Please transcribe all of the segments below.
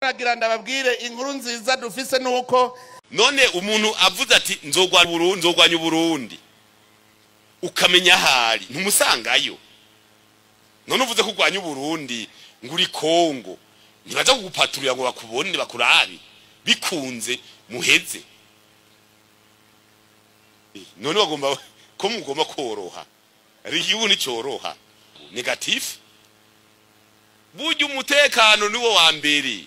Nagira ndababwire inkuru nziza dufise nuko none umuntu avuze ati nzogwa Burundi, nzogwanya Burundi, ukamenya ahari ntumusangayo. None uvuze ko urwanya Burundi nguri Kongo, ntibaza kugupaturira ngo bakubone bakurabe, bikunze muheze. None bagomba ko mugomba koroha, ari igihugu nticoroha negatif. Burya umutekano niwo wa mbere.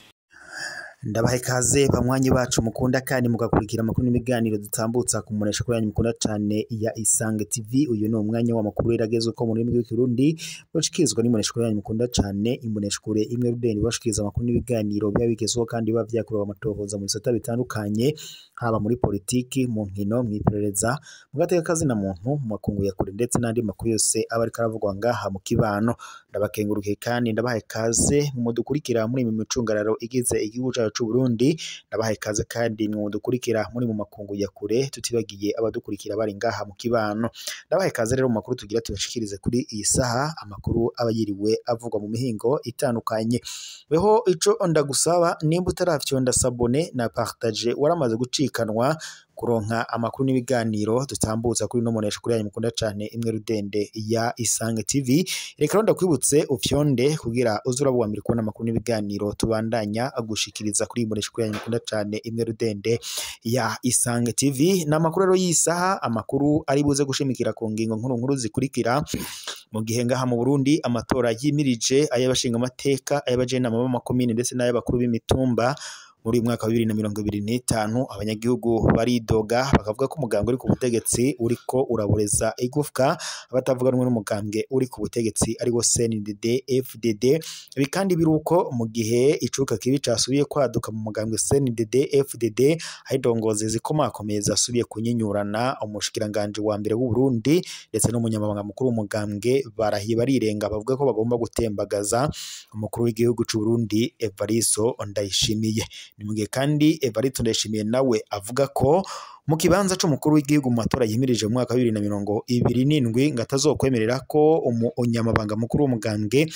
Ndabaha ikaze banywanyi bacu mukunda kandi mugakurikira amakuru n'ibiganiro dutambutsa ku munesha kuri yanyu mukunda cane ya Isange TV. Uyu ni umwanya w'amakuru iragezwe ko mu rurimi rw'ikirundi bashikizwa n'imbonesha kure yanyu mukunda cane, imbonesha kure imwe rudeni bashikiriza amakuru n'ibiganiro biba bigezweho kandi biba vyakorewe amatohoza mu bisata bitandukanye, haba muri politiki, mu nkino, mw'iperereza, mu gateka kazina muntu, mu makungu ya kure ndetse n'andi makuru yose aba ariko aravugwa ngaha mu kibano. Ndabakengurukiye kandi ndabaha ikaze mu mudukurikira muri mu micungararo igize igihugu cacu Burundi. Ndabaha ikaze kandi mu mudukurikira muri mu makungu ya kure, tutibagiye abadukurikira bari ngaha mu kibano. Ndabaha ikaze rero mu makuru tugira tubashikirize kuri iyi saha, amakuru aba yiriwe avugwa mu mihingo itandukanye. Weho ico ndagusaba, nimba utaravyonda sabone na partage, waramaze gucikanwa kuronka amakuru n'ibiganiro dutambutsa kuri no monesha kuri yanyu mukunda cane imwe rudende ya Isange TV. Reka rero ndakwibutse ufyonde kugira uze uraba uwa mbere kubona amakuru n'ibiganiro tubandanya gushikiriza kuri iyi monesha kuri yanyu mukunda cane imwe rudende ya Isange TV. Ni amakuru rero y'isaha, amakuru ari buze gushimikira ku ngingo nkuru nkuru zikurikira. Mu gihe ngaha mu Burundi amatora yimirije, ay'abashinga amateka, ay'abajenama b'amakomine ndetse n'ay'abakuru b'imitumba muri uyu mwaka wa 2025, abanyagihugu baridoga bakavuga ko umugambwe uri ku butegetsi uriko uraboreza igufwa abatavuga rumwe n'umugambwe uri ku butegetsi ari wo CNDD FDD. Ibi kandi biruko mu gihe icuka kibi casubiye kwaduka mu mugambwe CNDD FDD, aho indongozi zikomakomeye zasubiye kunyinyurana. Umushikiranganje wa mbere w'u Burundi ndetse n'umunyamabanga mukuru w'umugambwe barahiye barirenga, bavuga ko bagomba gutembagaza umukuru w'igihugu c'u Burundi Evariste Ndayishimiye. Ni mu gihe kandi Evariste Ndayishimiye nawe avuga ko mu kibanza c'umukuru w'igihugu mu matora yimirije mu mwaka wa 2027 ngo atazokwemerera ko umunyamabanga mukuru w'umugambwe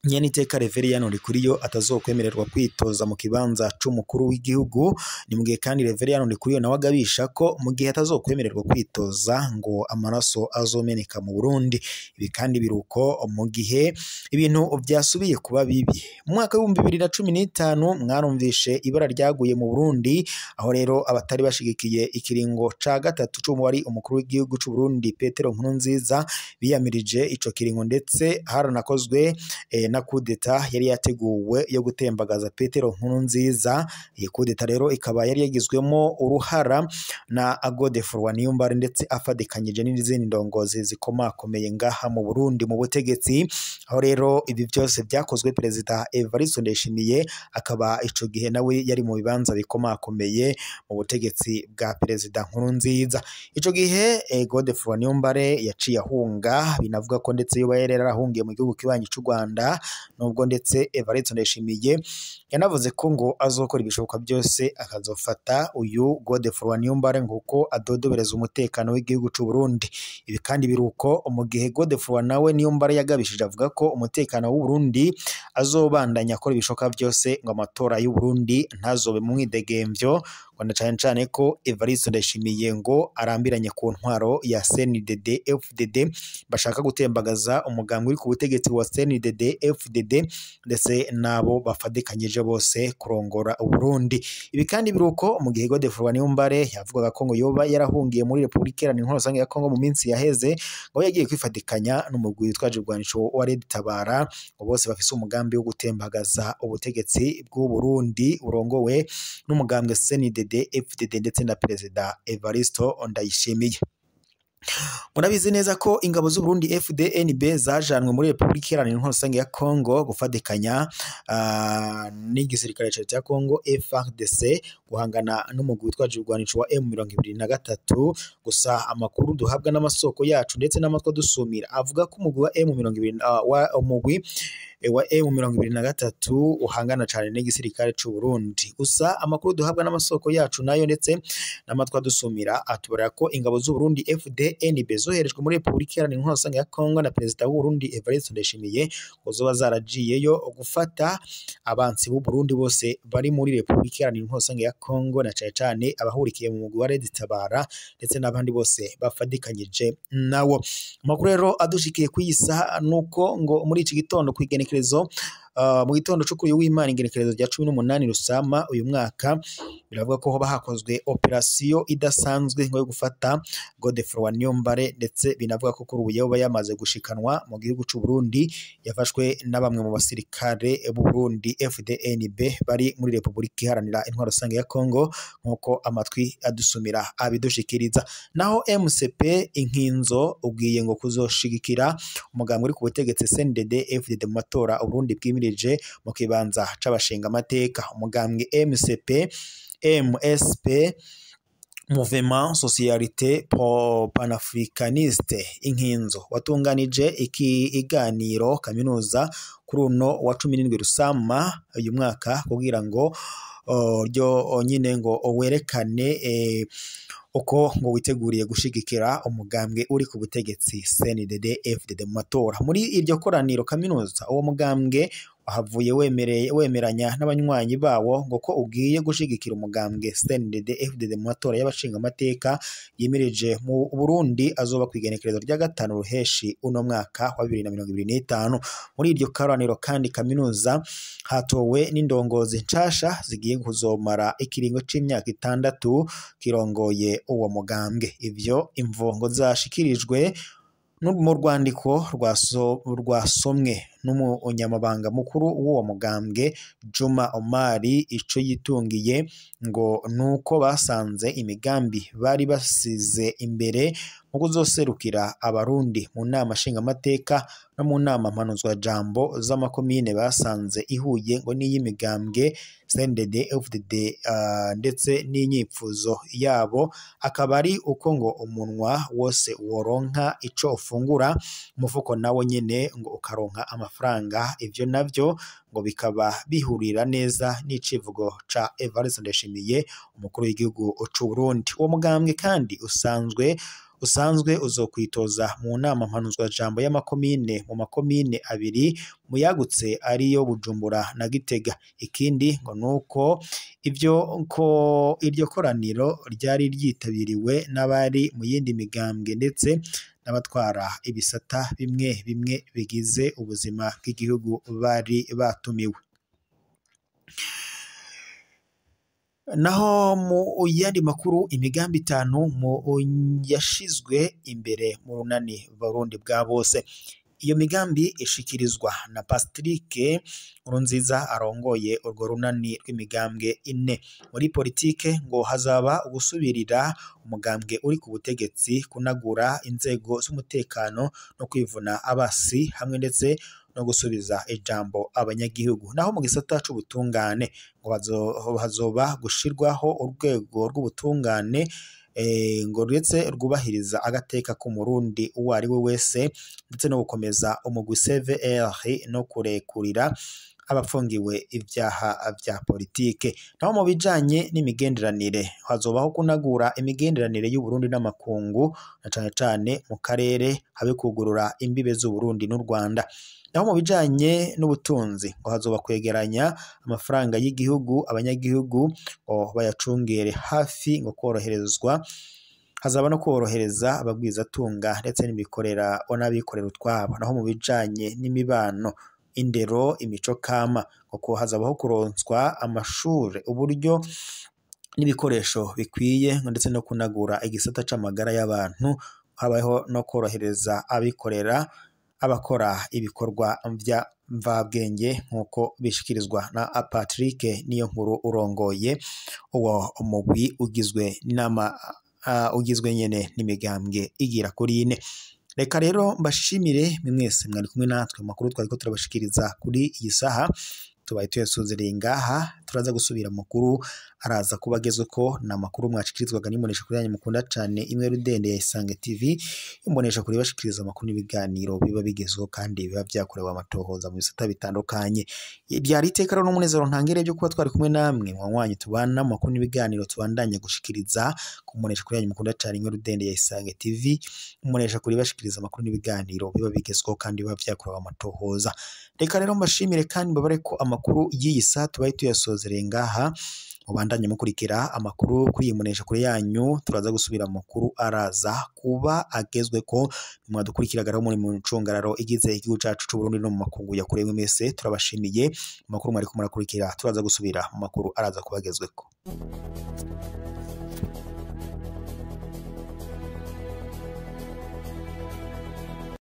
Nyeniteka Reveriyano Ndikuriyo atazokwemererwa kwitoza mu kibanza c'umukuru w'igihugu. Ni mu gihe kandi Reveriyano Ndikuriyo nawe agabisha ko mu gihe atazokwemererwa kwitoza ngo amaraso azomeneka mu Burundi. Ibi kandi biruko mu gihe ibintu vyasubiye kuba bibi. Mu mwaka w'ibihumbi 2015 mwarumvishe ibara ryaguye mu Burundi, aho rero abatari bashigikiye ikiringo ca gatatu c'uwari umukuru w'igihugu c'u Burundi Petero Nkurunziza biyamirije ico kiringo, ndetse haranakozwe na kudeta yari yateguwe yo gutembagaza Petero Nkurunziza. Iyi kudeta rero ikaba yari yagizwemo uruhara na Godefroid Niyombare ndetse afadikanyije n'izindi ndongozi zikomakomeye ngaha mu Burundi mu butegetsi. Aho rero ibi byose byakozwe Perezida Evariste Ndayishimiye akaba ico gihe nawe yari mu bibanza bikomakomeye mu butegetsi bwa Perezida Nkurunziza. Ico gihe Godefroid Niyombare yaciye ahunga, binavuga ko ndetse yoba yari yarahungiye mu gihugu kibanyi c'u Rwanda, nubwo ndetse Evariste Ndayishimiye yanavuze ko ngo azokora ibishoboka byose akazofata uyu Godefroid Niyombare nguko adodobereza umutekano w'igihugu c'u Burundi. Ibi kandi biruko mu gihe Godefroid nawe Niyombare yagabishije avuga ko umutekano w'u Burundi azobandanya akora ibishoboka byose ngo amatora y'u Burundi ntazobe mu mwidegemvyo, ngo na cane cane ko Evariste Ndayishimiye ngo arambiranye ku ntwaro ya CNDD FDD, bashaka gutembagaza umugambwe uri ku butegetsi wa CNDD FDD ndetse nabo bafadikanyije bose kurongora Uburundi. Ibi kandi biruko mu gihe Godefroid Niyombare yavugaga ko ngo yoba yarahungiye muri Republika Iharanira Intwaro Rusange ya Kongo mu minsi yaheze, ngo yagiye kwifatikanya n'umugwi witwaje urwanisho wa Red Tabara, ngo bose bafise umugambi wo gutembagaza ubutegetsi bw'u Burundi burongowe n'umugambwe CNDD FDD ndetse na Perezida Evariste Ndayishimiye. Murabizi neza ko ingabo z'u Burundi FDNB zajanwe muri Republika Iharanira Intwaro Rusange ya Kongo gufatikanya n'igisirikare ca Kongo FARDC guhangana n'umugwi witwaje urwanisho wa M23. Gusa amakuru duhabwa n'amasoko yacu ndetse n'amatwi dusumira avuga ko umugwi wa M20 wa umugwi wa M23 uhangana cane n'igisirikare c'u Burundi. Gusa amakuru duhabwa n'amasoko yacu nayo ndetse n'amatwa dusumira atubara ko ingabo z'u Burundi FDNB zoherejwe muri Republika Iharanira Intwaro Rusange ya Kongo na Perezida w'u Burundi Evariste Ndayishimiye ngo zoba zaragiyeyo gufata abansi b'u Burundi bose bari muri Republika Iharanira Intwaro Rusange ya Kongo, na cane cane abahurikiye mu mugwi wa Red Tabara ndetse n'abandi bose bafadikanyije nawo. Amakuru rero adushikiye kwiyisa nuko ngo muri iki gitondo kwigenekerezo mu gitondo cyo kuri w'Imana igenekerezo rya 18 Rusama uyu mwaka, biravuga ko hoba hakozwe operasiyo idasanzwe ngo yo gufata Godefroid Niyombare, ndetse binavuga ko kuri ubu yoba yamaze gushikanwa mu gihugu c'u Burundi, yafashwe na bamwe mu basirikare b'u Burundi FDNB bari muri Republika Iharanira Intwaro Rusange ya Kongo, nkuko amatwi adusumira abidushikiriza. Naho MCP Inkinzo ubwiye ngo kuzoshigikira umugambwe uri ku butegetsi CNDD FDD mu matora Uburundi bwimirije mu kibanza c'abashinga amateka. Umugambwe MCP MSP Mouvement Socialité Panafricaniste Inkinzo watunganije ikiganiro kaminuza kuri uno wa 17 Rusama uyu mwaka kugira ngo ryo nyine ngo werekane uko ngo witeguriye gushigikira umugambwe uri ku butegetsi CNDD FDD mu matora. Muri iryo koraniro kaminuza uwo mugambwe wahavuye wemeranya n'abanywanyi bawo ngo ko ugiye gushigikira umugambwe CNDD FDD mu matora y'abashinga amateka yimirije mu Burundi azoba kwigenekerezo rya 5 Ruheshi uno mwaka wa 2025. Muri iryo koraniro kandi kaminuza hatowe n'indongozi nshasha zigiye kuzomara ikiringo c'imyaka 6 kirongoye uwo mugambwe. Ivyo imvongo zashikirijwe mu rwandiko rwasomwe n'umunyamabanga mukuru w'uwo mugambwe Juma Omari. Ico yitungiye ngo nuko basanze imigambi bari basize imbere mu kuzoserukira abarundi mu nama nshingamateka no mu nama mpanuzwajambo z'amakomine basanze ihuye ngo n'iy'imigambwe CNDD FDD ndetse n'inyipfuzo yabo akaba ari uko ngo umunwa wose woronka ico ufungura, umufuko nawo nyene ngo ukaronka amafaranga. Ivyo navyo ngo bikaba bihurira neza n'icivugo ca Evariste Ndayishimiye umukuru w'igihugu c'u Burundi. Uwo mugambwe kandi usanzwe uzokwitoza mu nama mpanuzwajambo y'amakomine mu makomine abiri mu yagutse ariyo Bujumbura na Gitega. Ikindi ngo nuko ivyo ko iryo koraniro ryari ryitabiriwe n'abari mu yindi migambwe ndetse n'abatwara ibisata bimwe bimwe bigize ubuzima bw'igihugu bari batumiwe. Naho mu yandi makuru, imigambi 5 mu yashizwe imbere mu runani Barundi bwa bose. Iyo migambi ishikirizwa na Patrick Nkurunziza arongoye urwo runani rw'imigambwe 4. Muri politike ngo hazaba ugusubirira umugambwe uri ku butegetsi, kunagura inzego z'umutekano no kwivuna abasi hamwe ndetse no gusubiza ijambo abanyagihugu. Naho mu gisata c'ubutungane ngo hazoba gushirwaho urwego rw'ubutungane ngo ndetse rwubahiriza agateka k'umurundi uwo ari we wese, ndetse no gukomeza umugwi CVR no kurekurira abafungiwe ibyaha vya politike. Naho mu bijanye n'imigenderanire hazobaho kunagura imigenderanire y'u Burundi n'amakungu, na cane cane mu karere habe kugurura imbibe z'u Burundi n'u Rwanda. Naho mu bijanye n'ubutunzi ngo hazoba kwegeranya amafaranga y'igihugu, abanyagihugu ngo bayacungere hafi, ngo koroherezwa hazaba no korohereza abagwizatunga ndetse n'imikorera n'abikorera utwabo. Naho mu bijanye n'imibano, indero, imico kama, kuko hazabaho kuronswa amashure uburyo n'ibikoresho bikwiye, ndetse no kunagura igisata c'amagara y'abantu, habaho no korohereza abikorera abakora ibikorwa vya mvabwenge nkuko bishikirizwa na Patrick Niyonkuru urongoye uwo mugwi ugizwe n'ama ugizwe nyene n'imigambwe igira kuri 4. Reka rero mbashimire mwese mwari kumwe natwe makuru twariko turabashikiriza kuri iyi saha. Tubaye tuyasuzereye ngaha. Turaza gusubira makuru araza kuba agezweko, ni amakuru mwashikirizwaga n'imbonesha kure yanyu mukunda cane imwe rudende ya Isange TV, imbonesha kure ibashikiriza amakuru n'ibiganiro biba bigezweho kandi biba vyakorewe amatohoza mu bisata bitandukanye. Byari iteka rero n'umunezero ntangere byo kuba twari kumwe namwe mwanywanyi tubana mu makuru n'ibiganiro tubandanya gushikiriza ku mbonesha kure yanyu mukunda cane imwe rudende ya Isange TV, imbonesha kure ibashikiriza amakuru n'ibiganiro biba bigezweho kandi biba vyakorewe amatohoza. Reka rero mbashimire kandi mbabare ko amakuru y'iyi saha tubaye tuyasozereye ngaha. Mubandanye mukurikira amakuru kuri iyi mbonesha kure yanyu, turaza gusubira mu makuru araza kuba agezweko. Mwadukurikiraga rero muri mu ncungararo igize igihugu cacu c'u Burundi no mu makungu ya kure mwese, turabashimiye amakuru mwariko murakurikira. Turaza gusubira mu makuru araza kuba agezweko.